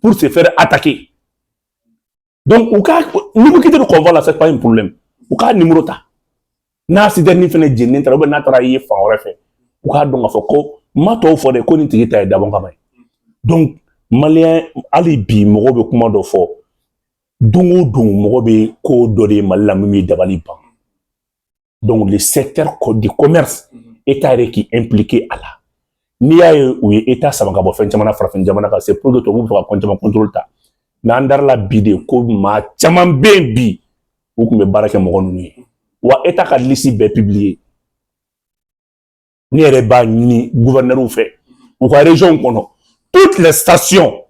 pour se faire attaquer. Donc u ka numéro de convoi là, c'est pas un problème. U k'a numéro ta, n'a citerne fɛnɛ jeninen taara ou bien n'a taara ye fan wɛrɛ fɛ, u k'a dɔn k'a fɔ ko n ma tɔw fɔ dɛ, ko nin tigi ta ye dabɔn kama ye. Donc malien, hali bi mɔgɔw bɛ kuma dɔ fɔ don o don, mɔgɔ bɛ ko dɔ de ye Mali la min bɛ dabali ban. Donc le secteur du commerce, État yɛrɛ k'i impliqué a la. N'i y'a ye u ye État sama ka bɔ fɛn caman na farafin jamana kan, c'est pour que tubabuw bɛ fɛ ka fɛn caman contrôle ta. Mais an darila bi de ko maa caman bɛ yen bi, u tun bɛ baara kɛ mɔgɔ ninnu ye wa. État ka liste bɛɛ publier. Ne yɛrɛ b'a ɲini gouverneur fɛ, u ka région kɔnɔ, toutes les stations,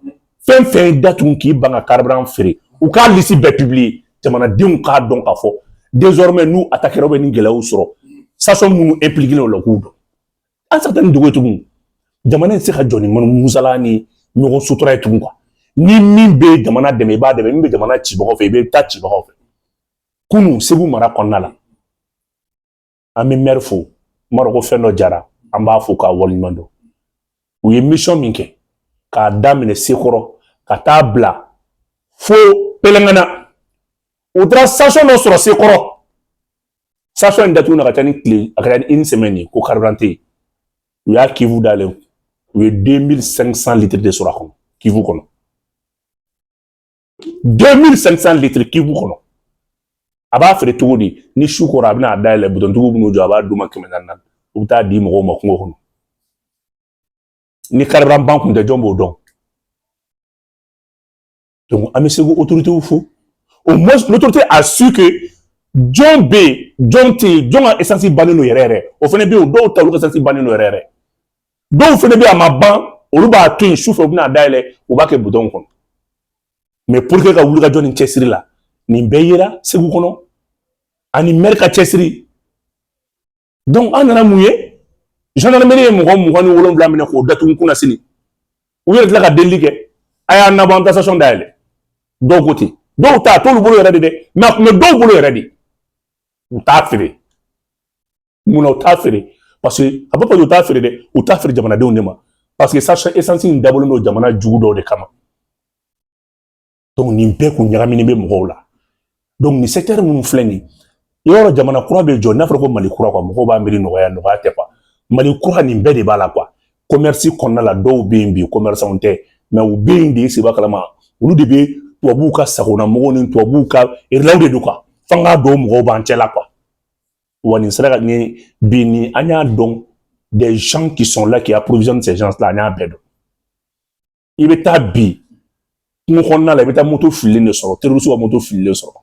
fɛn fɛn datugu k'i ban ka carburant feere, u k'a liste bɛɛ publier, jamanadenw k'a dɔn k'a fɔ désormais n'u attaquera ou ni gɛlɛyaw sɔrɔ, station minnu impliqué o la, k'u dɔn. An se ka taa ni dogo ye tugun. Jamana in tɛ se ka jɔ ni musala ni ɲɔgɔn sutura ye tugun quoi. Ni min bɛ jamana dɛmɛ, i b'a dɛmɛ. Min bɛ jamana cibagaw fɛ, i bɛ taa cibagaw fɛ. Kunun, Segu mara kɔnɔna la, an bɛ maire fo. N b'a dɔn ko fɛn dɔ jara, an b'a fo k'a waleɲuman dɔn. U ye mission min kɛ k'a daminɛ Sekɔrɔ ka taa bila fo Pɛlɛngana, u taara station dɔ sɔrɔ Sekɔrɔ. Station in datugu na ka ca ni tile, a kɛra ni une semaine ye ko carburant tɛ yen. U y'a cuve dayɛlɛ, u ye 2500 litres de sɔrɔ a kɔnɔ, cuve kɔnɔ, 2500 litres cuve kɔnɔ. A b'a feere cogo di? Ni su kɔrɔ, a bɛna a dayɛlɛ, bidɔntigiw bɛn'u jɔ, a b'a d'u ma 400 naani, u bɛ taa di mɔgɔw ma kungo kɔnɔ. Ni carburant ban kun tɛ, jɔn b'o dɔn? Donc an bɛ Segu autorités fo. Au moins l'autorité a su que jɔn bɛ yen, jɔn tɛ yen, jɔn ka essence bannen don yɛrɛ yɛrɛ. O fana bɛ yen, dɔw ta, olu ka essence bannen don yɛrɛ yɛrɛ. Dɔw fana bɛ yen, a ma ban, olu b'a to yen, sufɛ u bɛna dayɛlɛ, u b'a kɛ bidɔn kɔnɔ. Mais pour que ka wuli ka jɔ nin cɛsiri la, nin bɛɛ yera Segu kɔnɔ ani maire ka cɛsiri. Donc an nana mun ye? Gendarmerie ye mɔgɔ 27 minɛ k'o datugu kunna sini. U yɛrɛ tila ka delili kɛ, a y'an nabɔ, an ta station dayɛlɛ. Dɔw ko ten, dɔw ta a t'olu bolo yɛrɛ de dɛ, mais a tun bɛ dɔw bolo yɛrɛ de. U t'a feere. Munna u t'a feere? Parce que a b'a fɔ u t'a feere dɛ, u t'a feere jamanadenw de ma, parce que station essence in dabɔlen don jamana jugu dɔw de kama. Donc nin bɛɛ kun ɲagaminen bɛ mɔgɔw la. Donc nin secteur minnu filɛ nin ye, yɔrɔ jamana kura bɛ jɔ, n'a fɔra ko Mali kura quoi, mɔgɔw b'a miiri nɔgɔya. Nɔgɔya tɛ quoi. Mali kura, nin bɛɛ de b'a la quoi. Commerce kɔnɔna la, dɔw bɛ yen bi, commerçant tɛ, mais u bɛ yen de, i seba kalama, olu de bɛ tubabuw ka sagona mɔgɔw ni tubabuw ka erelaw de don quoi. F'an k'a dɔn mɔgɔw b'an cɛ la quoi. Wa nin sera ka ni bi ni an y'a dɔn, des gens qui sont là, qui approvisionnent ces gens là, an y'a bɛɛ dɔn. I bɛ taa bi kungo kɔnɔna la, i bɛ taa moto fililen de sɔrɔ, terroriste ka moto fililen sɔrɔ,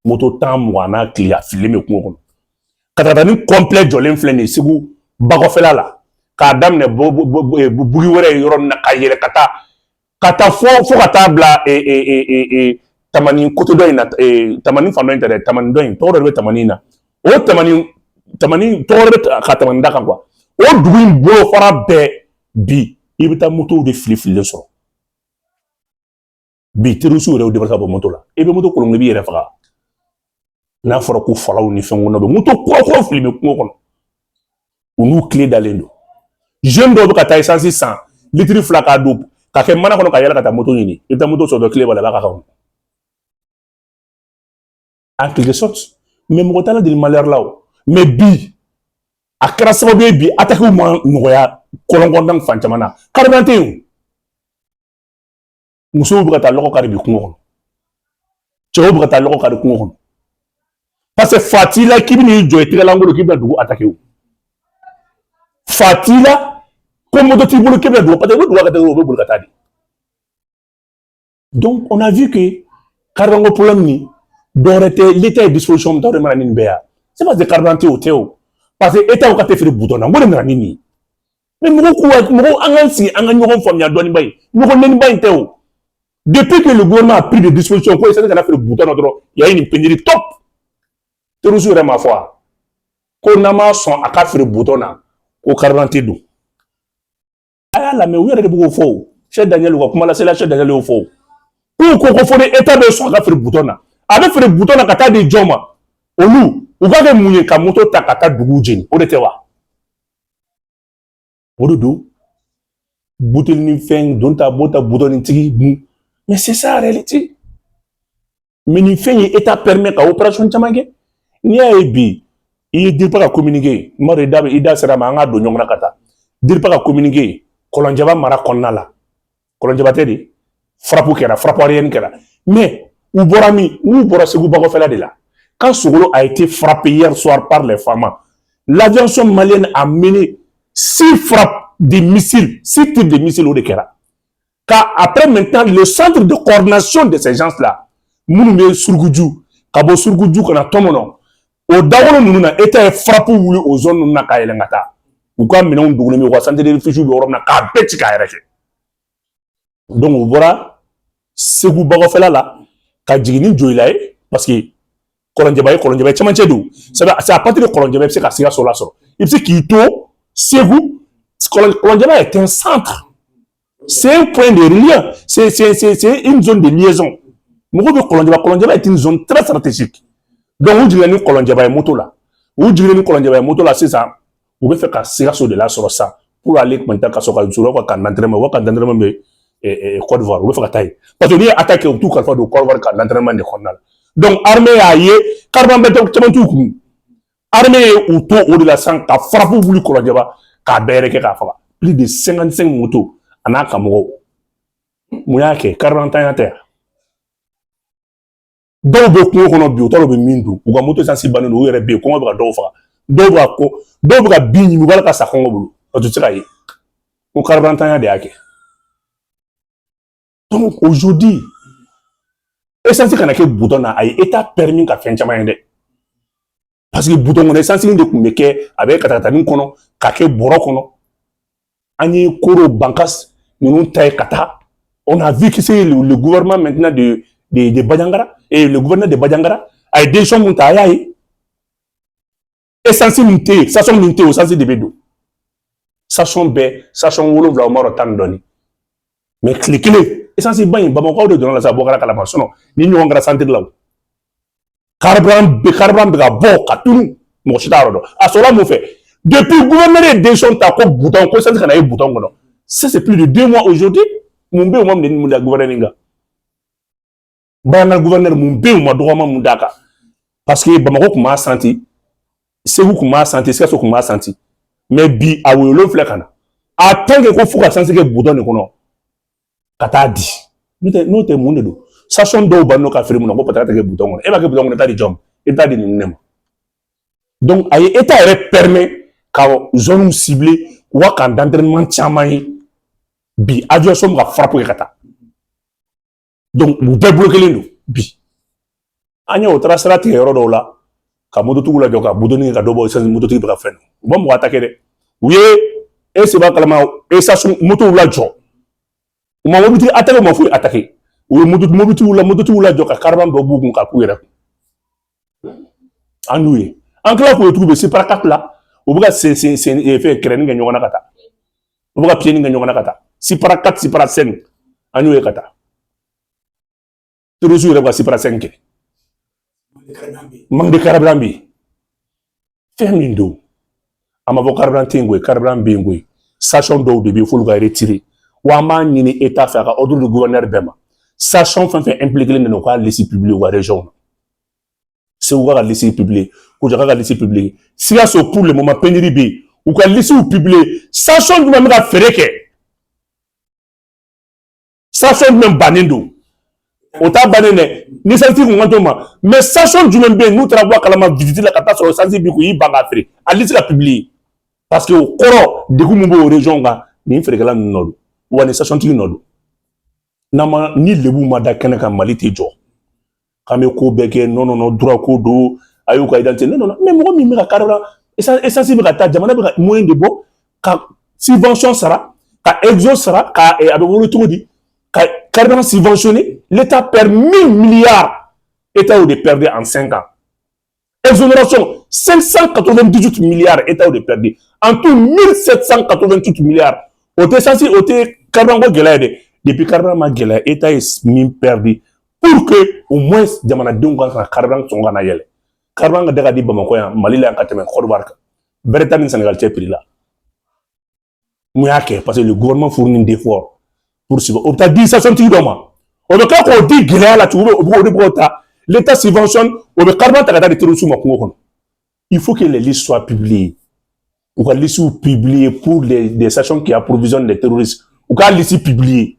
moto 10, 20 n'a tile, a fililen bɛ kungo kɔnɔ. Ka taa ni complet jɔlen filɛ nin ye Segu bakɔfɛla la, k'a daminɛ bugi wɛrɛ ye yɔrɔ min na, ka yɛlɛ ka taa fo ka taa bila Tamani côté dɔ in na. Tamani fan dɔ in tɛ dɛ, Tamani dɔ in tɔgɔ dɔ de bɛ Tamani na. O Tamani tɔgɔ dɔ bɛ ka Tamani da kan quoi. O dugu in bolofara bɛɛ bi, i bɛ taa motow de fili fililen sɔrɔ bi. Terroriste yɛrɛ y'u ka bɔ moto la, i bɛ moto kolon, i b'i yɛrɛ faga. N'a fɔra ko falaw ni fɛn kɔnɔ bɛ moto kura kura fili bɛ kungo kɔnɔ, u n'u tile dalen don. Jeune dɔw bɛ ka taa essence san litiri 2 k'a don ka kɛ mana kɔnɔ ka yɛlɛ ka taa moto ɲini. I bɛ taa moto sɔrɔ dɔ tile b'a la, i b'a ka kɔnɔ en quelque sorte. Mais mɔgɔ t'a la deli malheur la o. Mais bi, a kɛra sababu ye bi, attaque ma nɔgɔya kɔlɔn kɔnɔna fan caman na, carburant tɛ yen. Musow bɛ ka taa lɔgɔ kari bi kungo kɔnɔ, cɛw bɛ ka taa lɔgɔ kari kungo kɔnɔ, parce que fa t'i la k'i bɛ n'i jɔ i tɛgɛlankolon k'i bɛna dugu attaquer. O fa t'i la ko moto t'i bolo k'i bɛna dugu, parce que i bɛ dugu ka taa, o bɛ boli ka taa de. Donc on a vu que carburant ko problème ni dɔwɛrɛ tɛ, l'État ye disposition min ta, o de mana ni nin bɛɛ ye. C'est parce que carburant tɛ, o tɛ o, parce que État ko k'a tɛ feere bidon na, n ko de nana ni nin ye. Mais mɔgɔw k'u mɔgɔw, an k'an sigi, an ka ɲɔgɔn faamuya dɔɔnin ba ye, ɲɔgɔn nɛniba in tɛ o. Depuis que le gouvernement a pris des dispositions ko essence kana feere bidon na dɔrɔn, il y a eu une pénurie top. Terroriste yɛrɛ m'a fɔ wa ko n'an m'a sɔn a ka feere bidon na, ko carburant tɛ don. A y'a lamɛn, u yɛrɛ de bɛ k'o fɔ o. Cheikh Daniel, u ka kuma lasela, Cheikh Daniel y'o fɔ o. K'u ko fo ni État bɛ sɔn a ka feere bidon na, a bɛ feere bidon na ka taa di jɔn ma? Olu u k'a kɛ mun ye? Ka moto ta ka taa dugu jeni, o de tɛ wa? O de don. Buteli ni fɛn don ta bɔ ta butɔni tigi dun. Mais c'est ça la réalité. Mais nin fɛn ye État permet ka opération caman kɛ. N'i y'a ye bi i ye DIRPA ka communiqué, n b'a dɔn i da i da sera ma, an k'a don ɲɔgɔn na ka taa. DIRPA ka communiqué, Kɔlɔnjɛba mara kɔnɔna la, Kɔlɔnjɛba tɛ de, frappe kɛra, frappe aérienne kɛra. Mais u bɔra min? N'u bɔra Segu bakɔfɛla de la. Quand Sogolo a été frappé hier soir par les FAMa, l'aviation malienne a mené six frappes de missiles, six types de missiles o de kɛra. Car après maintenant, le centre de coordination de ces gens-là, minnu bɛ Surukuju, ka bɔ Surukuju ka na Tɔmɔnɔ, o dagolo ninnu na, État ye frappe wuli o zone ninnu na ka yɛlɛn ka taa. U ka minɛnw dogolen bɛ, u ka centre de refuge bɛ yɔrɔ min na, k'a bɛɛ ci k'a yɛrɛ kɛ. Donc u bɔra Segu bakɔfɛla la ka jigin ni Joyila ye, parce que Kɔlɔnjɛba ye, Kɔlɔnjɛba ye cɛmancɛ don. C'est à partir de Kɔlɔnjɛba i bɛ se ka Sikaso lasɔrɔ. I bɛ se k'i to Segu. Kɔlɔnjɛba est un centre. C'est un point de lien. C'est une zone de liaison. Mɔgɔw bɛ Kɔlɔnjɛba. Kɔlɔnjɛba est une zone très stratégique. Donc u jiginna ni Kɔlɔnjɛba ye moto la. U jiginna ni Kɔlɔnjɛba ye moto la sisan, u bɛ fɛ ka Sikaso de lasɔrɔ sisan pour aller maintenant ka sɔrɔ ka sɔrɔ ka camp d'entraînement, u ka camp d'entraînement bɛ Côte d'Ivoire, u bɛ fɛ ka taa yen. Parce que n'i ye attaque kɛ, u t'u kalifa don Côte d'Ivoire camp d'entraînement de kɔnɔna la. Donc armée y'a ye carburant bɛ caman t'u kun. Armée ye u to o de la sisan ka frappe wuli Kɔlɔnjɛba k'a bɛɛ yɛrɛ kɛ k'a faga. Plus de 55 motos a n'a ka mɔgɔw. Mun y'a kɛ? Carburant ntanya tɛ. Dɔw bɛ kungo kɔnɔ bi, u t'a dɔn u bɛ min dun. U ka moto essence bannen don, u yɛrɛ bɛ yen, kɔngɔ bɛ ka dɔw faga. Dɔw bɛ ka ko, dɔw bɛ ka bin ɲimi, u b'a la ka sa kɔngɔ bolo. O tɛ se ka ye. Ko carburant ntanya de y'a kɛ. Donc aujourd'hui, essence kana kɛ bidon na, a ye État permis ka fɛn caman ye dɛ. Parce que bidon kɔnɔ essence de tun bɛ kɛ, a bɛ katakatanin kɔnɔ, ka kɛ bɔrɔ kɔnɔ. An ye Koro Bankas ninnu ta ye ka taa. On a vu que c'est le gouvernement maintenant de Bandiagara et le gouverneur de Bandiagara a ye décision mun ta, a y'a ye. Essence min tɛ yen, station min tɛ yen, o essence de bɛ don. Station bɛɛ, station 7, o ma dɔn 10 ni dɔɔnin. Mais tile kelen, essence ba in, Bamakɔ de donna la sa, bɔ kɛra kalama. Sinon ni ɲɔgɔn kɛra centre la o. Carburant bɛ ka bɔ ka tunu, mɔgɔ si t'a yɔrɔ dɔn. A sɔrɔla mun fɛ? Depuis gouverneur ye décision ta ko bidon, ko essence kana ye bidon kɔnɔ. Ça, c'est plus de 2 mois aujourd'hui. Mun bɛ yen, u ma minɛ ni mun da gouverneur in kan? Bandiagara gouverneur, mun bɛ yen, u ma dɔgɔma mun d'a kan? Parce que Bamakɔ tun b'a santi, Segu tun b'a santi, Sikaso tun b'a santi. Mais bi a woyolen filɛ ka na. A tant que ko fo ka essence kɛ bidon de kɔnɔ ka taa di. N'o tɛ mun de don? Station dɔw bannen ka feere mun na ko patara tɛ kɛ bidon kɔnɔ. E b'a kɛ bidon kɔnɔ, i t'a di jɔn ma? I bɛ taa di ninnu de ma. Donc a ye État yɛrɛ permet ka zone cibler, u ka camp d'entraînement caman ye. Bi aviation bɛ ka frappe kɛ ka taa. Donc u bɛɛ bloqué don bi. An ye o taara sira tigɛ yɔrɔ dɔw la ka mototigiw lajɔ ka budonni kɛ ka dɔ bɔ essence, mototigi bɛ ka fɛn. U ma mɔgɔ attaqué dɛ. U ye e se b'a kalama, station motow lajɔ. U ma mobilitigi attaqué, u ma foyi attaqué. U ye mobilitigiw la, mototigiw lajɔ ka carburant dɔ b'u kun ka k'u yɛrɛ kun. An y'u ye. An kila k'o ye tugun, u bɛ Sipara 4 la, u bɛ ka sen sen sen fɛn kɛrɛnin kɛ ɲɔgɔn na ka taa. U bɛ ka pieds kɛ ɲɔgɔn na ka taa. Sipara 4, Sipara 5, an y'o ye ka taa. Terroristes yɛrɛ bɛ ka Sipara 5 kɛ. Manque de carburant bɛ yen. Fɛn min don, a ma fɔ carburant tɛ yen koyi, carburant bɛ yen koyi. Station dɔw de bɛ yen f'olu ka retirer. Wa an b'a ɲini État fɛ a ka ordre de gouverneur bɛɛ ma. Station fɛn fɛn impliqué len don, u k'a liste publier u ka région na. Segu ka liste publier, Kojaka ka liste publier. Sikaso, pour le moment pénurie bɛ yen. U ka liste publier. Station jumɛn bɛ ka feere kɛ? Station jumɛn bannen don? O t'a bannen dɛ. Ni essence kun kan t'o ma. Mais station jumɛn bɛ yen n'u taara bɔ a kalama visite la ka taa sɔrɔ essence b'i kun, i y'i ban k'a feere. A liste ka publier. Parce que o kɔrɔ, degun min b'o région kan, nin feerekɛla ninnu nɔ don. Wa nin station tigi nɔ don. N'an ma ni lebu ma da kɛnɛ kan, Mali tɛ jɔ. K'an bɛ ko bɛɛ kɛ, non non non, droit ko don, a y'u ka identité, non non non. Mais mɔgɔ min bɛ ka carburant, essence bɛ ka taa, jamana bɛ ka moyen de bɔ ka subvention sara, ka exo sara, ka a bɛ wolo cogo di, ka carburant subventionné. L'État perd 1000 milliards. État y'o de perdu en 5 ans. Exonération, 598 milliards, État y'o de perdu. En tout, 1788 milliards. O tɛ essence, o tɛ carburant ko gɛlɛya ye dɛ. Depuis carburant ma gɛlɛya, État ye min perdu pour que au moins jamanadenw ka carburant sɔngɔ kana yɛlɛ. Carburant ka da ka di Bamakɔ yan, Mali la yan, ka tɛmɛ Côte d'Ivoire kan. Bɛrɛ t'a ni Sénégal cɛ prix la. Mun y'a kɛ? Parce que le gouvernement fournit d'efforts pour o bɛ taa di station tigi dɔ ma, o bɛ tila k'o di gɛlɛya la tugun, o b'o de b'o ta, l'État subventionne, o bɛ carburant ta ka taa di terroristes ma kungo kɔnɔ. Il faut que les listes soient publiées. U ka listes publier pour les stations qui approvisionnent les terroristes. U ka liste publier,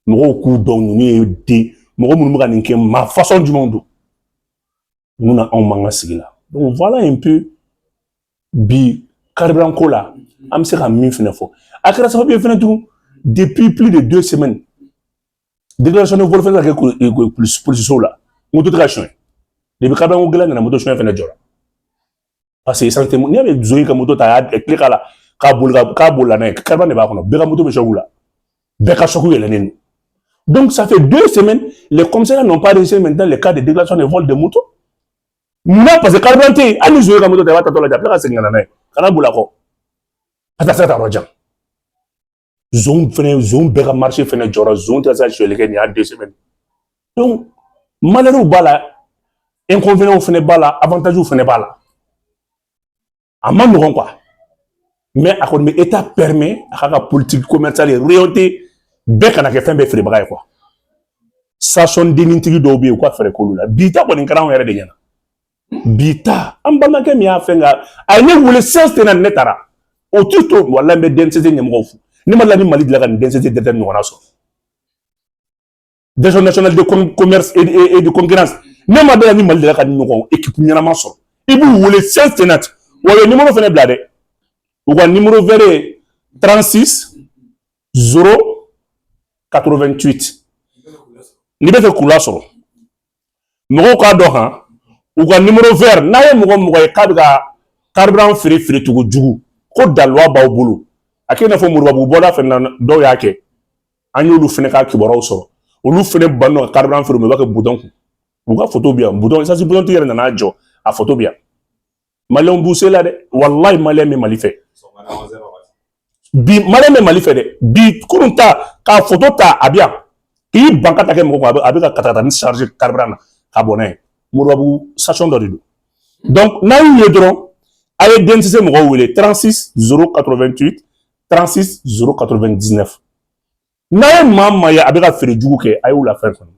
mɔgɔw k'u dɔn ninnu ye den mɔgɔ minnu bɛ ka nin kɛ, maa façon jumɛnw don, ninnu na anw man ka sigi la. Donc voilà un peu bi carburant ko la, an bɛ se ka min fɛnɛ fɔ. A kɛra sababu ye fɛnɛ tugun, depuis plus de 2 semaines, déclaration de vol fɛnɛ ka kɛ polisisow la, moto tɛ ka suɲɛ. Depuis carburant ko gɛlɛn nana, moto suɲɛ fɛnɛ jɔra, parce que essence tɛ. N'i y'a mɛn zon ka moto ta, a y'a tile k'a la k'a boli, k'a bolila n'a ye, carburant de b'a kɔnɔ. Bɛɛ ka moto bɛ choc la, bɛɛ ka choc yɛlɛnnen don. Donc ça fait 2 semaines, les commissariats n'ont pas réussi maintenant les cas de déclaration de vol de moto. Munna? Parce que carburant tɛ yen. Hali ni zon ka moto ta, i b'a tatɔ lajɛ, a bɛ tila ka segin ka na n'a ye, kana boli a kɔ, a tɛ se ka taa yɔrɔ jan. Zon fɛnɛ, zon bɛɛ ka marché fɛnɛ jɔra, zon tɛ se ka sonyɛli kɛ nin y'a 2 semaines. Donc malheur b'a la, inconvénients fɛnɛ b'a la, avantages fɛnɛ b'a la. A ma nɔgɔn quoi, mais a kɔni bɛ État permet a k'a ka politique commerciale réorienter, bɛɛ kana kɛ fɛn bɛɛ feerebaga ye quoi. Station dennintigi dɔw bɛ yen, u ka fɛɛrɛ k'olu la. Bi ta kɔni kɛra anw yɛrɛ de ɲɛna. Bi ta, an balimakɛ min y'a fɛn ka a ye ne wele séance tɛ na, ne taara o ti to. Walahi, n bɛ DNCC ɲɛmɔgɔw fo. Ne ma la ni Mali dilan ka nin DNCC directeur ɲɔgɔnna sɔrɔ, Direction nationale de commerce et de concurrence. Ne ma dala ni Mali dilan ka nin ɲɔgɔn équipe ɲɛnama sɔrɔ. I b'u wele séance tenante, wa u ye numéro fɛnɛ bila dɛ. U ka numéro vert ye 36 0 88. N'i bɛ fɛ k'u lasɔrɔ, mɔgɔw k'a dɔn han, u ka numéro vert, n'a ye mɔgɔ mɔgɔ ye k'a bɛ ka carburant feere feere cogo jugu, ko daluwa b'aw bolo, a kɛ i n'a fɔ Moribabugu bɔda fɛnɛ na, dɔw y'a kɛ, an y'olu fɛnɛ ka kibaruyaw sɔrɔ. Olu fɛnɛ bannen ka carburant feere, u b'a kɛ bidon kun. U ka photo bɛ yan, bidon essence bidon tigi yɛrɛ nana jɔ, a photo bɛ yan. Maliyɛnw b'u se la dɛ. Walahi, maliyɛn bɛ Mali fɛ bi, maliyɛn bɛ Mali fɛ dɛ. Bi kurun ta k'a photo ta, a bɛ yan k'i ban ka taa kɛ mɔgɔ kun, a bɛ ka katakatanin charger carburant na ka bɔ n'a ye. Moribabugu station dɔ de don. Donc n'a y'u ye dɔrɔn, a ye DNCC mɔgɔw wele 36 088 36 099. N'a ye maa maa ye a bɛ ka feere jugu kɛ, a y'u la fɛn kɔnɔ.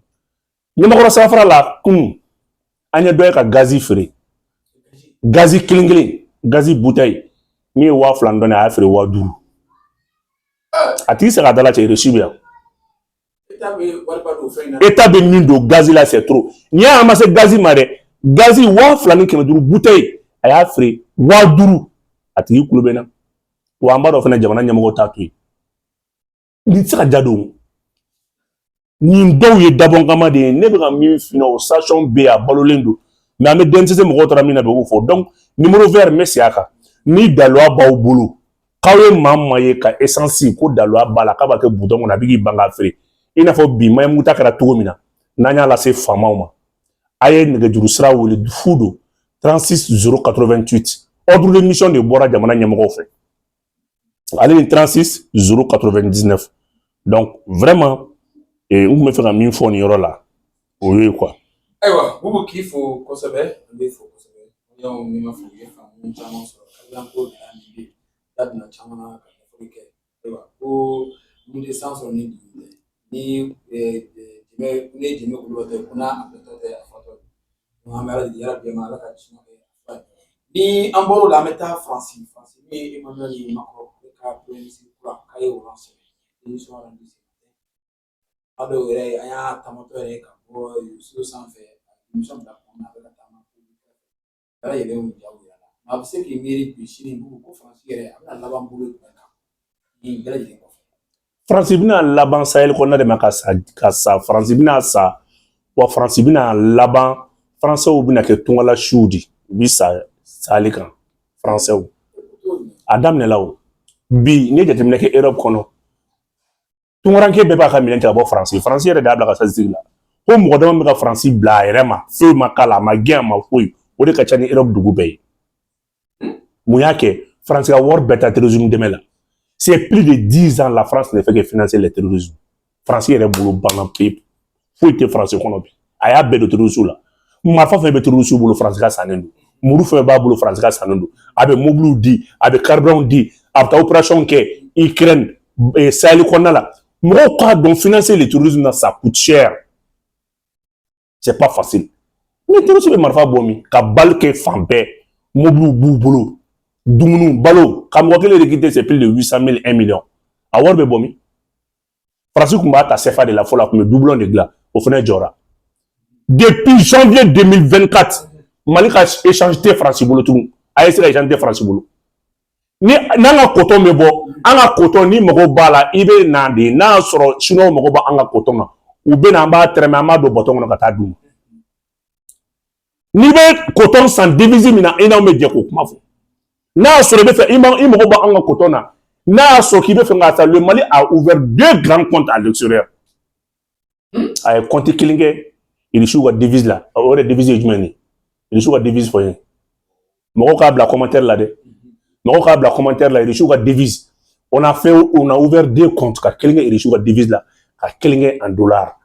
Ɲamakɔrɔ sirafara la kunun, an ye dɔ ye ka gazi feere, gazi kelen kelen, gazi bouteille min ye 2000 dɔɔni, a y'a feere 5000. A tigi se ka dala cɛ, reçu bɛ yan. État bɛ min don gazi la, c'est trop. N'i y'a ma se gazi ma dɛ, gazi 2500 bouteille, a y'a feere 5000. A tigi kulo bɛ na wa. An b'a dɔn fana, jamana ɲɛmɔgɔw t'a to yen. Nin tɛ se ka ja don. Nin dɔw ye dabɔnkama de ye. Ne bɛ ka min f'i ɲɛna, o station bɛ yen, a balolen don, mais an bɛ DNCC mɔgɔw taara min na bi, o b'o fɔ. Donc numéro vert, n bɛ segin a kan, ni daluwa b'aw bolo, k'aw ye maa maa ye ka essence ko daluwa b'a la, k'a b'a kɛ bidon kɔnɔ, a bɛ k'i ban k'a feere, i n'a fɔ bi Maɲanbugu ta kɛra cogo min na, n'an y'a lase faamaw ma, a ye nɛgɛjuru sira wele fu don 36 088. Ordre de mission de bɔra jamana ɲɛmɔgɔw fɛ, ale ni 36 099. Donc vraiment, n tun bɛ fɛ ka min fɔ nin yɔrɔ la, o ye quoi. Ayiwa Bubu, k'i fo kosɛbɛ, an bɛ fo kosɛbɛ. Maliyɛnw, ni ma fɔ, u ye faamu caman sɔrɔ carburant ko gɛlɛya min bɛ yen, da donna caman na ka ɲɛfɔli kɛ. Ayiwa, ko mun tɛ san sɔrɔ ni dugu tɛ, ni jɛmɛ ne ye jɛmɛ kulubatɔ ye, ko n'a a bilatɔ tɛ, a fatɔ. Donc an bɛ Ala deli yarabi ma, Ala ka ji kɛ a fura ye. Ni an bɔr'o la, an bɛ taa Faransi. Faransi min ye Emmanuel Macron, ale ka premier ministre kura, k'a ye o lancé démission rendu. A dɔw yɛrɛ, an y'a taamatɔ yɛrɛ ka bɔ so sanfɛ, démission bila tuma min na, a bɛ ka taama, bɛɛ lajɛlen y'u jaw yira la. A bɛ se k'i miiri bi sini Bubu, ko Faransi yɛrɛ a bɛna laban bolo jumɛn kan nin bɛɛ lajɛlen kɔfɛ? Faransi bɛna laban Sahel kɔnɔna de ma ka sa, ka sa. Faransi bɛna sa wa, Faransi bɛna laban. Faransɛw bɛna kɛ tungala siw de, u bɛ sa sali kan. Faransɛw a daminɛla o bi. N'i ye jateminɛ kɛ Europe kɔnɔ, tunkaranke bɛɛ b'a ka minɛn ta ka bɔ Faransi. Faransi yɛrɛ de y'a bila ka sigi la ko mɔgɔ dama bɛ ka Faransi bila a yɛrɛ ma, foyi ma k'a la, a ma gɛn, a ma foyi. O de ka ca ni Europe dugu bɛɛ ye. Mun y'a kɛ? Faransi ka wari bɛɛ ta terrorisme dɛmɛ la. C'est plus de 10 ans, la France ne fait que financer le terrorisme. Faransi yɛrɛ bolo banna pewu, foyi tɛ Faransi kɔnɔ bi. A y'a bɛɛ don terrorisme la. Marifa fɛn bɛ terrorisme bolo, Faransi ka sannen don. Muru fɛn b'a bolo, Faransi ka sannen don. A bɛ mobiliw di, a bɛ carburant di. A bɛ taa opération kɛ Ukraine, Sahel kɔnɔna la. Mɔgɔw k'a dɔn, financer le terrorisme na, ça coûte cher, c'est pas facile. Ni terroriste bɛ marifa bɔ min ka bali kɛ fan bɛɛ, mobiliw b'u bolo, dumuniw, balo, ka mɔgɔ kelen recruter, c'est plus de 800 000, 1 million. A wari bɛ bɔ min? Faransi tun b'a ta CFA de la fɔlɔ, a tun bɛ doublon de dilan, o fana jɔra. Depuis janvier 2024, Mali ka échange tɛ Faransi bolo tugun. AES ka échange tɛ Faransi bolo. Ni n'an ka coton bɛ bɔ, an ka coton, ni mago b'a la, i bɛ na de. N'a y'a sɔrɔ chinois mago b'an ka coton na, u bɛ na, an b'a tɛrɛmɛ, an b'a don bɔtɔn kɔnɔ ka taa d'u ma. N'i bɛ coton san devise min na, i n'anw bɛ jɛ k'o kuma fɔ. N'a y'a sɔrɔ i bɛ fɛ, i mago b'an ka coton na, n'a y'a sɔrɔ k'i bɛ fɛ k'a san, le Mali a ouvert deux grands comptes à l'extérieur. A ye compte kelen kɛ Irisiw ka devise la. O de devise ye jumɛn ye? Irisiw ka devise fɔ n ye. Mɔgɔw k'a bila commentaire la dɛ, mɔgɔw k'a bila commentaire la. Irisiw ka devise, on a ouvert deux comptes, ka kelen kɛ Irisiw ka devise la, ka kelen kɛ en dollar.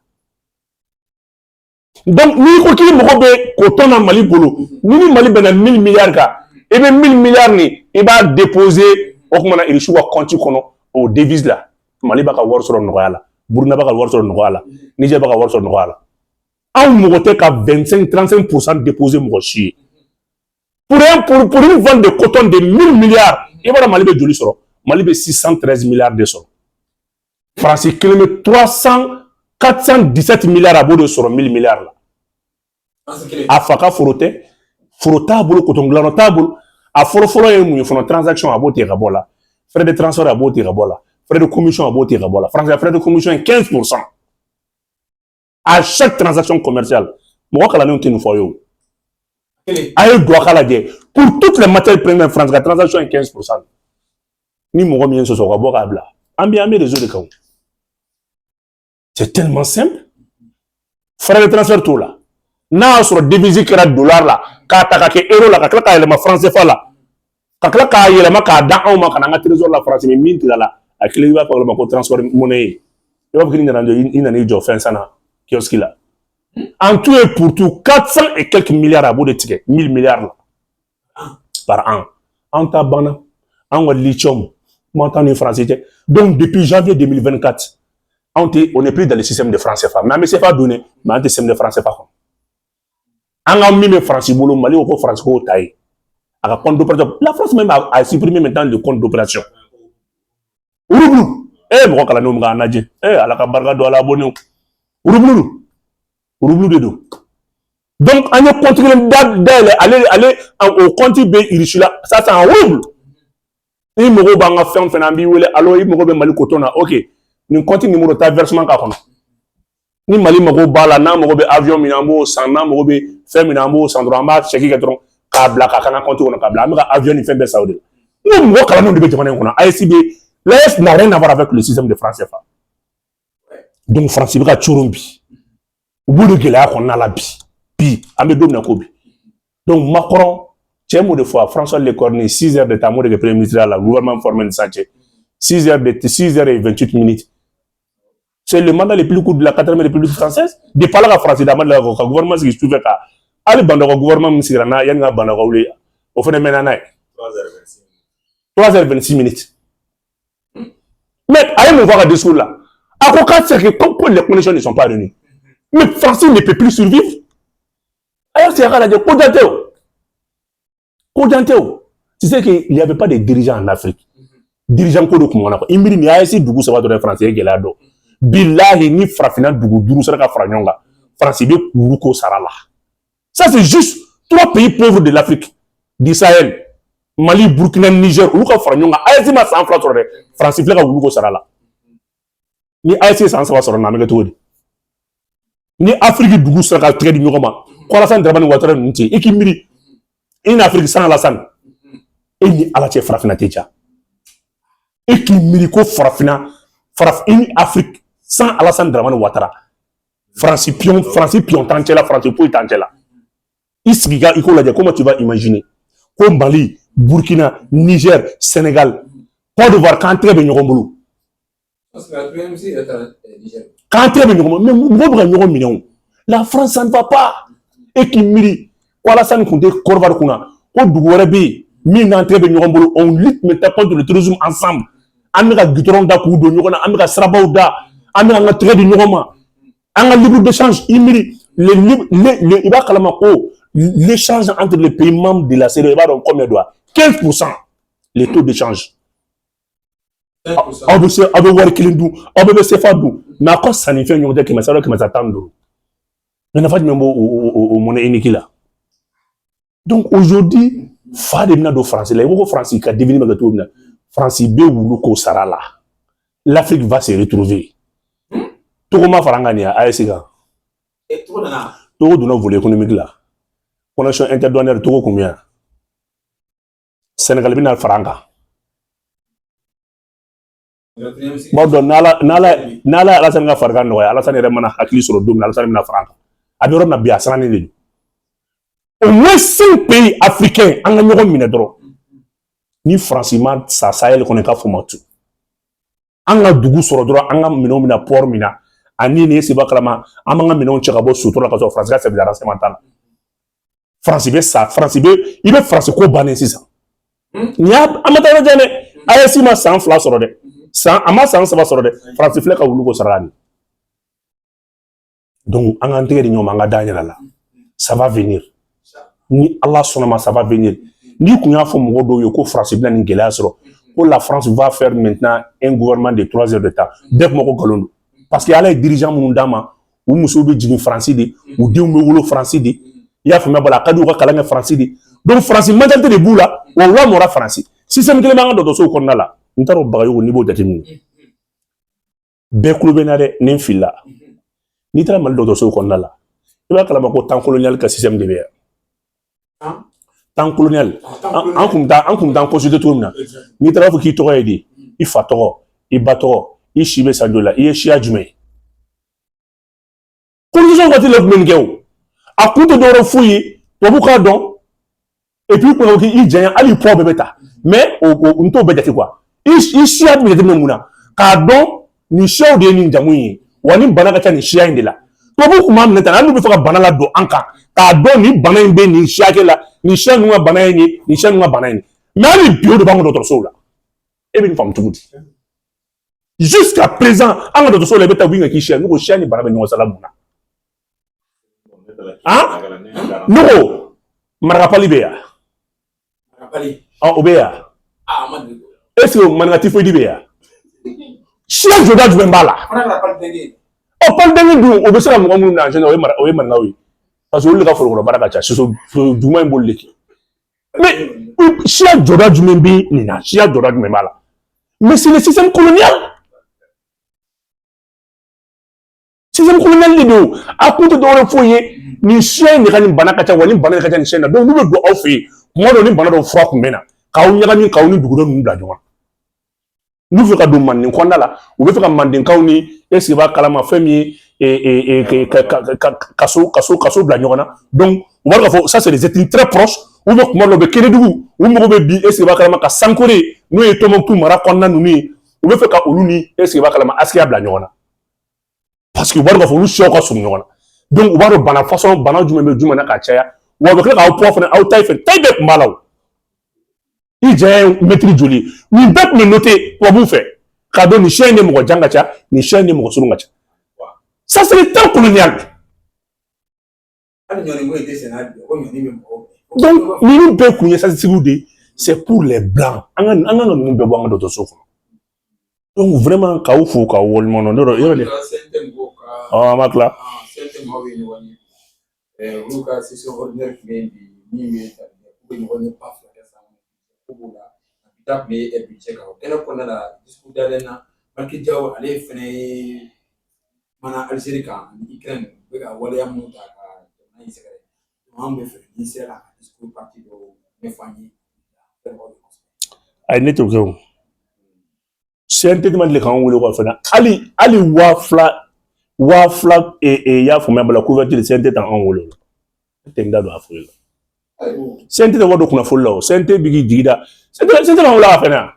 Donc n'i ko k'i mago bɛ coton na Mali bolo, ni Mali bɛnna 1000 milliards kan, i bɛ 1000 milliards nin, i b'a déposer o kumana Irisiw ka compte kɔnɔ, o devise la. Mali b'a ka wari sɔrɔ nɔgɔya la, Burukina b'a ka wari sɔrɔ nɔgɔya la, Niger b'a ka wari sɔrɔ nɔgɔya la. Anw mɔgɔ tɛ ka 25 35% déposer mɔgɔ si ye pour une vente de coton de 1000 milliards. I b'a dɔn Mali bɛ joli sɔrɔ? Mali bɛ 613 milliards de sɔrɔ. Faransi kelen bɛ 300 417 milliards, a b'o de sɔrɔ 1000 milliards la. A fa ka foro tɛ, foro t'a bolo, coton dilanyɔrɔ t'a bolo. A fɔlɔ fɔlɔ ye mun ye fɔlɔ? Transaction, a b'o tigɛ ka bɔ la. Frais de transfert, a b'o tigɛ ka bɔ la. Frais de commission, a b'o tigɛ ka bɔ la. Faransi frais de commission ye 15% à chaque transaction commerciale. Mɔgɔ kalannenw tɛ nin fɔ ye o. A ye don a ka lajɛ, pour toutes les matières premières, France ka transaction ye 15%. Ni mɔgɔ min ye sɔsɔ, ka bɔ k'a bila. An bɛ réseau de kan o. C'est tellement simple. Frais de transfert t'o la. N'a y'a sɔrɔ devise kɛra dollar la, k'a ta ka kɛ euro la, ka tila k'a yɛlɛma franc CFA la, ka tila k'a yɛlɛma k'a da anw ma ka na an ka trésor la, France bɛ min tigɛ a la, a kelen, i b'a fɔ o ma ko transport monnaie ye. I b'a fɔ k'i nana, i nana i jɔ fɛn san na kiosque la. En tout et pour tout, 400 et quelques milliards, a b'o de tigɛ 1000 milliards la par an. An ta banna, an ka lithium, kuma t'an ni français cɛ. Donc depuis janvier 2024, anw tɛ, on n'est plus dans le système de franc CFA. Mais an bɛ CFA don dɛ, mais an tɛ système de franc CFA kɔnɔ. An ka min bɛ Faransi bolo, Mali ko ko Faransi k'o ta ye a ka compte d'opération. La France même a supprimé maintenant le compte d'opération rouble. Eh, mɔgɔ kalannenw bɛ k'an lajɛ. Eh, Ala ka barika don a la, abonné. Rouble, rouble de don. Donc an ye compte kelen dayɛlɛ, ale o compte bɛ Irisi la, ça c'est en rouble. Ni mago b'an ka fɛn fɛn na, an b'i wele: allo, i mago bɛ Mali coton na, ok, nin compte numéro, taa versement k'a kɔnɔ. Ni Mali mago b'a la, n'a mago bɛ avion min na, an b'o san. N'a mago bɛ fɛn min na, an b'o san dɔrɔn. An b'a chèque kɛ dɔrɔn k'a bila k'a kan compte kɔnɔ k'a bila. An bɛ ka avion ni fɛn bɛɛ san o de la. N ko mɔgɔ kalannenw de bɛ jamana in kɔnɔ. AES bɛ, l'AES n'a rien à voir avec le système de franc CFA. Donc France bɛ ka coron bi, u b'o de gɛlɛya kɔnɔna la bi. Bi an bɛ don min na ko bi, donc Macron cɛ m'o de fɔ, François Lecornu, 6 heures de temps m'o de kɛ premier ministre la, gouvernement formé ni sisan cɛ, 6 heures de 6 heures et 28 minutes. C'est le mandat le plus court de la 4e République française. Depuis ala ka France da, ma deli ka gouvernement sigi sufɛ ka hali Bah N'Daw ka gouvernement min sigira n'a yanni ka Bah N'Daw ka wuli, o fana mɛnna n'a ye 3 heures 26 minutes. Mais a ye mun fɔ a ka discours la? A ko k'a tɛ se ka kɛ, ko les conditions ne sont pas réunies. Mais France ne peut plus survivre. A y'a sigi a ka lajɛ, ko jan tɛ o, ko jan tɛ o. Tu sais qu'il n'y avait pas de dirigeants en Afrique. Dirigeant ko de kun kɔnɔ i miiri nin AES dugu saba dɔrɔn ye France ye gɛlɛya dɔn. Bilahi, ni farafinna dugu duuru sera ka fara ɲɔgɔn kan, France bɛ kuru ko sara la. Ça, c'est juste trois pays pauvres de l'Afrique du Sahel, Mali, Burkina, Niger, olu ka fara ɲɔgɔn kan. AES ma san 2 sɔrɔ dɛ, France filɛ ka wulu ko sara la. Ni AES ye san 3 sɔrɔ na, an bɛ kɛ cogo di? Ni Afrique dugu sera ka tɛgɛ di ɲɔgɔn ma, ko Alassane Dramane Ouattara ninnu tɛ, i k'i miiri i ni Afrique sans Alassane, e ni Ala cɛ, farafinna tɛ ja. E k'i miiri ko farafinna faraf i ni Afrique sans Alassane Dramane Ouattara, Faransi pion, Faransi pion t'an cɛ la, Faransi foyi t'an cɛ la. I sigi ka i k'o lajɛ, comment tu vas imaginer ko Mali, Burkina, Niger, Sénégal, Côte d'Ivoire, k'an tɛgɛ bɛ ɲɔgɔn bolo, k'an tɛgɛ bɛ ɲɔgɔn bolo? Mais mɔgɔw bɛ ka ɲɔgɔn minɛ o. La France, ça ne va pas. E k'i miiri ko Alassane tun tɛ Côte d'Ivoire kunna, ko dugu wɛrɛ bɛ yen Min n'an tɛgɛ bɛ ɲɔgɔn bolo, on lutte maintenant contre le terrorisme ensemble. An bɛ ka goudron da k'u don ɲɔgɔn na, an bɛ ka sirabaw da, an bɛ ka an ka tɛgɛ di ɲɔgɔn ma, an ka libre d'échange. I miiri le le, i b'a kalama ko l'échange entre les pays membres de la CEDEAO, i b'a dɔn combien don? 15 %, les taux d'échange. Aw bɛ se, aw bɛ wari kelen dun, aw bɛɛ bɛ CFA dun, mais aw ka sannifɛn ɲɔgɔn cɛ, 100 115. Mais nafa jumɛn b'o o monnaie unique la? Donc aujourd'hui, fa de bɛna don Faransi la. I ko Faransi ka devise bɛ kɛ cogo min na, Faransi bɛ wulu k'o sara la. L'Afrique va se retrouver. Togo ma fara an kan nin ye AES kan. Togo donna volet économique la, connexion interdouanière. Togo kun bɛ yan, Sénégal bɛna fara an kan. B'a dɔn n'Ala ye Alasani ka farigan nɔgɔya, Alasani yɛrɛ mana hakili sɔrɔ don min na, Alasani bɛna fara an kan. A bɛ yɔrɔ min na bi, a sirannen de don. Au moins cinq pays africains, an ka ɲɔgɔn minɛ dɔrɔn. Ni Faransi ma sa Sahel kɔnɔ, i ka fɔ ma tu an ka dugu sɔrɔ dɔrɔn, an ka minɛnw bɛna port min na ani nin ye seba kalama, an b'an ka minɛnw cɛ ka bɔ sotoro la ka sɔrɔ Faransi ka service de renseignement t'a la. Faransi bɛ sa, Faransi bɛ, i bɛ Faransi ko bannen sisan. Nin y'a, an ma taa yɔrɔ jan dɛ. AES ma san 2 sɔrɔ dɛ, san a ma san 3 sɔrɔ dɛ, Faransi filɛ ka wuli ko sara nin. Donc an k'an tɛgɛ di ɲɔgɔn ma, an ka da an yɛrɛ la. Ça va venir, ni Ala sɔnna ma, ça va venir. N'i kun y'a fɔ mɔgɔ dɔw ye ko Faransi bɛna nin gɛlɛya sɔrɔ, ko la France va faire maintenant un gouvernement de 3 heures de temps, bɛɛ kuma ko nkalon don, parce que Ala ye dirigeant minnu d'a ma, u musow bɛ jigin Faransi de, u denw bɛ wolo Faransi de. I y'a faamuya bala, a ka di u ka kalan kɛ Faransi de. Donc Faransi mentalité de b'u la, wa u lamɔra Faransi. Système kelen b'an ka dɔgɔtɔrɔsow kɔnɔna la. N t'a dɔn, Bagayogo, n'i b'o jateminɛ, bɛɛ kulo bɛ n na dɛ, ni n filila. N'i taara Mali dɔgɔtɔrɔsow kɔnɔna la, i b'a kalama ko temps colonial ka système de bɛ yan. Temps colonial, an kun bɛ taa consulter cogo min na, n'i taara fɔ k'i tɔgɔ ye di, i fa tɔgɔ, i ba tɔgɔ, i si bɛ san joli la, i ye siya jumɛn ye, colonisation waati la tun bɛ nin kɛ. O a kun tɛ dɔwɛrɛ foyi ye, tubabu k'a dɔn. Et puis kun k'i janya, hali i poids bɛɛ bɛ ta, mais o n t'o bɛɛ jate quoi. I siya bɛ jateminɛ mun na? K'a dɔn nin siyaw de ye nin jamu in ye, wa nin bana ka ca nin siya in de la. Tubabu kun b'a minɛ tan, hali n'u bɛ fɛ ka bana ladon an kan, k'a dɔn nin bana in bɛ nin siya kɛ la, nin siya ninnu ka bana ye nin, nin siya ninnu ka bana ye nin. Mais hali bi, o de b'an ka dɔgɔtɔrɔsow la. E bɛ nin faamu cogo di? Jusqu'à présent, an ka dɔgɔtɔrɔsow la, i bɛ taa, u bɛ k'i siya, n'u ko siya ni bana bɛ ɲɔgɔn sala mun na? Han, ne ko marakapali bɛ yan, o bɛ yan. Est ce que maninka typhoïde bɛ yan? Siya jɔda jumɛn b'a la? Ɔ, paludɛnki dun, o bɛ se ka mɔgɔ minnu na, o ye maninkaw ye, parce que olu de ka forokɔnɔ baara ka ca, soso juguman in b'olu de kɛ. Mais siya jɔda jumɛn bɛ nin na? Siya jɔda jumɛn b'a la? Mais c'est le système colonial, système colonial de don. A kun tɛ dɔwɛrɛ foyi ye, nin siya in de ka nin bana ka ca, wa nin bana in ka ca nin siya in na. Donc n'u bɛ don aw fɛ yen, kuma dɔw ni bana dɔw fura kun bɛ na k'aw ɲagami, k'aw ni dugudenw ninnu bila ɲɔgɔn na. N'u fɛ ka don manden kɔnɔna la, u bɛ fɛ ka mandenkaw ni, est ce que b'a kalama fɛn min ye, kaso bila ɲɔgɔn na. Donc u b'a dɔn k'a fɔ ça, c'est des ethnies très proches. U bɛ kuma dɔw bɛ Kenedugu, u mago bɛ bi, est ce que b'a kalama, ka Sankore, n'o ye Tɔnbukutu mara kɔnɔna ninnu ye, u bɛ fɛ ka olu ni, est ce que b'a kalama, Asikiya bila ɲɔgɔn na, parce que u b'a dɔn k'a fɔ olu siyaw ka surun ɲɔgɔn na. Donc u b'a dɔn bana façon bana jumɛn bɛ jumɛn na ka caya, wa u bɛ tila k'aw poids fana, aw taille fɛ, taille bɛɛ tun b'a la. O i janya ye mɛtiri joli ye? Nin bɛɛ tun bɛ noter tubabuw fɛ, k'a dɔn nin siya in de mɔgɔ jan ka ca, nin siya in de mɔgɔ surun ka ca. Ça, c'est le temps colonial. Donc ninnu bɛɛ kun ye statistiques de ye, c'est pour les blancs. An ka ninnu bɛɛ bɔ an ka dɔgɔtɔrɔso kɔnɔ. Donc vraiment, k'aw fo, k'aw waleɲuman dɔn. Ne yɔrɔ de, an ma tila. Olu ka session ordinaire tun bɛ yen bi, min bɛ tali kɛ k'u bɛ ɲɔgɔn ye ba 2 kɛ san kɔnɔ, ko b'o la. Bi ta tun bɛ budget kan. O kɛnɛ kɔnɔna la, discours dalen na, Malick Diaw, ale fɛnɛ ye kumana Algérie kan ani Ukraine, u bɛ ka waleya minnu ta ka jamana in sɛgɛrɛ. An bɛ fɛ n'i sera k'a ka discours partie dɔw ɲɛfɔ an ye. Ayi, ne t'o kɛ. O CNT ma deli k'an wele ka fɛnɛ, hali 2000, 2000, i y'a faamuya bala, couverture, CNT t'an wele o la. Ne tɛ n da don a foyi la. CNT tɛ wari don kunnafoni la. O CNT bi k'i jigi da, CNT b'an wele a ka fɛnɛ yan.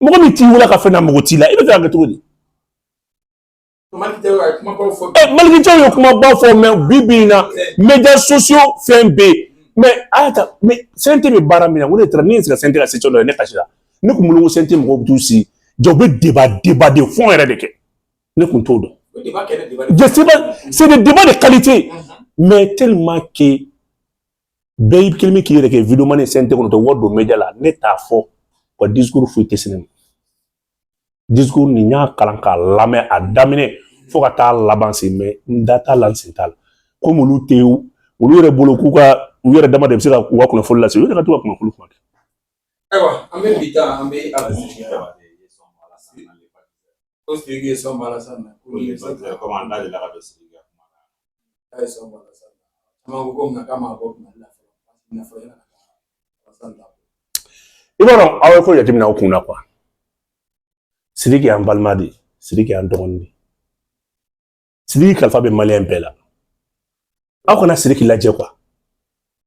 Mɔgɔ min t'i wele a ka fɛn na, mɔgɔ t'i la, i bɛ fɛ ka kɛ cogo di? Malick Diaw ye kumaba fɔ, mais bi bi in na, médias sociaux fɛn bɛ yen. Mais a y'a ta, mais CNT bɛ baara min na, o de taara ne ye sigi CNT la session dɔ ye, ne kasira. Ne kun bolo ko CNT mɔgɔw bɛ t'u sigi ja, u bɛ débat de fond yɛrɛ de kɛ. Ne kun t'o dɔn. O débat kɛnɛ, débat de Je sais pas, c'est des débats de qualité, mais tellement que bɛɛ kelen bɛ k'i yɛrɛ kɛ vidéoman ye CNT kɔnɔ, tɛ wari don média la. Ne t'a fɔ wa, discours foyi tɛ se ne ma. Discours nin, n y'a kalan k'a lamɛn a daminɛ fo ka taa laban sen, mais n da t'a la, n sen t'a la. Komi olu tɛ, olu yɛrɛ bolo k'u ka u yɛrɛ dama de bɛ se ka u ka kunnafoni lase, u yɛrɛ ka to ka kunnafoni kuma kɛ. Ayiwa, an bɛ bi ta, an bɛ ala ko Sidiki ye sɔn Alassane na. Ko ni Comme an da delila ka don Sidiki ka kuma na. K'a ye sɔn Alassane na. Caman ko ko munna k'a ma bɔ Mali la fɔlɔ, n'a fɔra yala ka taa Alassane ta. I b'a dɔn, aw ye ko jateminɛ aw kun na quoi. Sidiki y'an balima de ye, Sidiki y'an dɔgɔnin de ye. Sidiki kalifa bɛ maliyɛn bɛɛ la. Aw kana Sidiki lajɛ quoi.